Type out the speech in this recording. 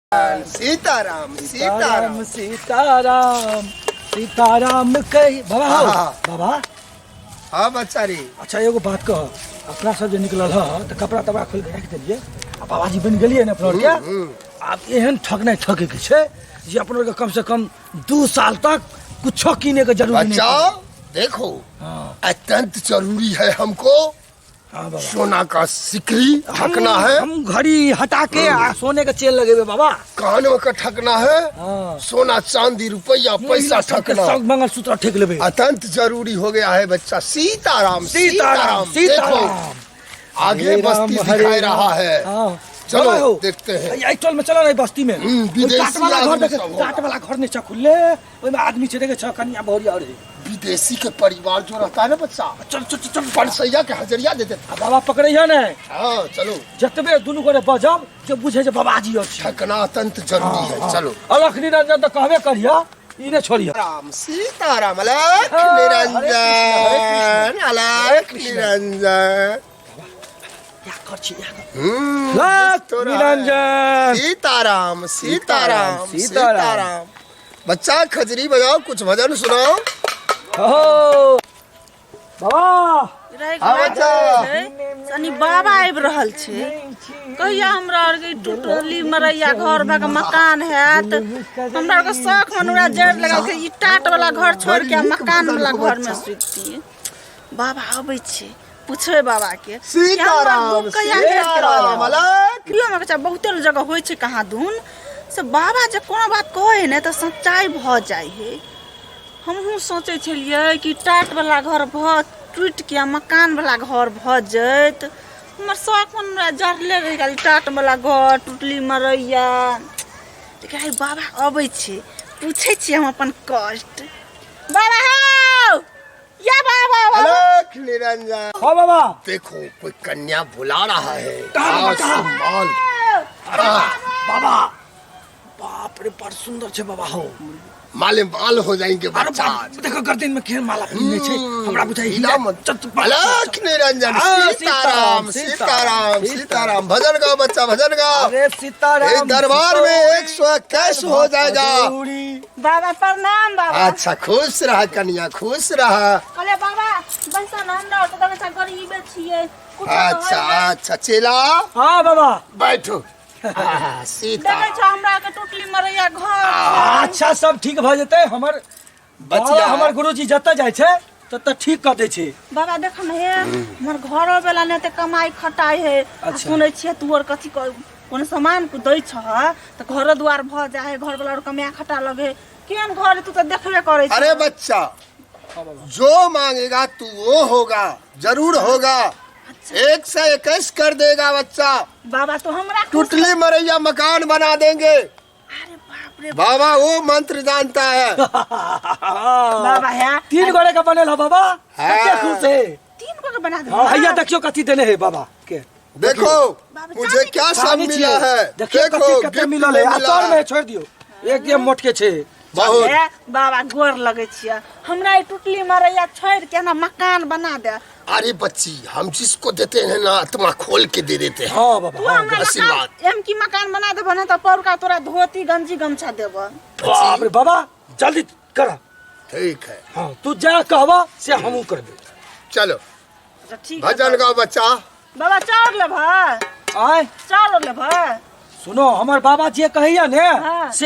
सीताराम सीताराम सीताराम सीताराम कही बाबा हौ हाँ। बाबा हाँ बच्चा रे अच्छा एगो बात कह अपना सब जे निकलल ह तऽ कपड़ा तपड़ा खोलि के राखि देलियै आ बाबाजी बनि गेलियै ने अपना आरके आब एहन ठकनाइ ठकै के छै जे अपना आरके कम से कम 2 साल तक कुछो कीने के जरूरी नहीं बच्चा देखो हाँ। अत्यंत जरूरी है हमको हाँ बाबा सोना का सिकरी ठकना है हम घड़ी हटा के आ सोने के चेन लगेबे बाबा कान में का ठकना है हाँ। सोना चांदी रुपया पैसा महिला सबके ठकना सब मंगलसूत्र ठेक लेबे अत्यंत जरूरी हो गया है बच्चा सीताराम सीताराम देखो सीताराम आगे हरे राम, बस्ती हरे दिखाई राम। रहा है हाँ। चलो, बाबा हो। देखते हैं। एहि टोल में चलो ना बस्ती में विदेशी ओहि टाट वाला घर आदमी देखे सब होगा। टाट वाला घर नहीं छ खुलले ओहिमे आदमी छै देखे छ कनिया बहुरिया और है विदेशी के परिवार जो रहता है ना बच्चा चल चल चल, चल पनसैया के हजरिया दे देता आ बाबा पकड़ै है ने हाँ चलो जतबे दुनू गोरे बजब जे बुझे जे बाबाजी और छै ठकना अत्यंत जरूरी है चलो अलख निरंजन तऽ कहबे करिह ई नहि छोड़िह राम सीताराम अलख हाँ, हरे कृष्ण, हरे निरंजन अलख निरंजन या कर छी या कर लख लख निरंजन सीताराम सीताराम सीताराम। सीताराम बच्चा खजरी बजाओ कुछ भजन सुनाओ हो बाबा हाँ, बच्चा। शनि बाबा आबि रहल छै कहिया हमरा आरके ई टूटली मरैया घर भए के मकान हैत हमरा आरके शौख मनोरा जड़ि लगल छै ई टाट वाला घर छोड़ि के मकान वाला घर में सुतियै बाबा अबै छै पूछबै बाबा के सीताराम सीताराम अलख प्रियो बच्चा बहुते जगह होइ छै कहाँ दून से बाबा जे कोनो बात कहै है ने तऽ सच्चाइ भऽ जाइ है हमहूँ सोचै छलियै कि टाटवला घर भऽ टूटिके आ मकानवला घर भऽ जाइत हमर शौक हमरा जड़ले रहि गेल टाटवला घर टुटली मरैया लेकिन आइ बाबा अबै छै पूछै छियै हम अपन कष्ट बाबा हौ या बाबा बाबा अलख निरंजन हाँ बाबा देखो कोई कन्या बुला रहा है कहाँ बाबा, कहाँ? संभाल बाबा बाप रे बड़ सुंदर छै बाबा हो माले माल हो जाएंगे अरे बच्चा बाप देखो गर्दन में केहन माला पहिरने छै हमरा बुझाइ हिला मत। चल, चल, अलख निरंजन हाँ, सीताराम सीताराम, सीताराम सीताराम। सीताराम भजन गाओ बच्चा भजन गाओ अरे सीताराम इस दरबार में 121 हो जाएगा जरूरी। बाबा प्रणाम बाबा अच्छा खुश रहा कन्या खुश रहा कहले बाबा बैसा ना हमरा ओतऽ देखै छै गरीबे छियै कुछो तऽ अच्छा होइ नहि। अच्छा चेला हाँ बाबा बैठो आ, सीता देखै छौ हमरा के टुटली मरैया घर छै। अच्छा सब ठीक भऽ जेतै हमर बचिया। बाबा हमर गुरुजी जतऽ जाइ छै ततऽ ठीक कऽ दै छै बाबा देख न हे हमर घरो वाला ने तऽ कमाई खटाई है आ अच्छा। सुनै छियै तू आर कथी कोनो सामान को दै छह तऽ घरो दुआर भऽ जाइ है घर वाला आर कमाए खटा लगे केहन घर है, तू तऽ देखबे करै अरे बच्चा जो मांगेगा तू वो होगा जरूर होगा 121 कर देगा बच्चा बाबा तो हमरा खुश- टुटली मरैया मकान बना देंगे अरे बाप रे बाबा वो मंत्र जानता है बाबा है तीन गोरे का बनल है बाबा हाँ। कते खुश है तीन गो के बना दे हाँ हैया देखियो कथी देने है बाबा के देखो बाबा, मुझे चांदी क्या सब चांदी मिला छियै। है देखियो देखो कथी कते गिफ्ट मिलल में है आ मिला तर है। में छोड़ दियो एक ये मोट के छै बहुत हे, बाबा गोर लगै छियै हमरा ई टुटली मरैया छोड़ि के हमरा मकान बना दे अरे बच्ची हम जिसको देते हैं ना आत्मा खोल के दे देते हैं हाँ बाबा तू हाँ हमरा आशीर्वाद। मकान एम की मकान बना देबह ना तऽ पौरका तोरा धोती गंजी गमछा देबह बाप रे बाबा जल्दी कर ठीक है हाँ तू जा कहबा से हमहूँ करबे चलो अच्छा ठीक है भजन गाओ बच्चा बाबा चाउर लेबह आय चाउर लेबह सुनो हमर बाबा जे कहैया ने हाँ। से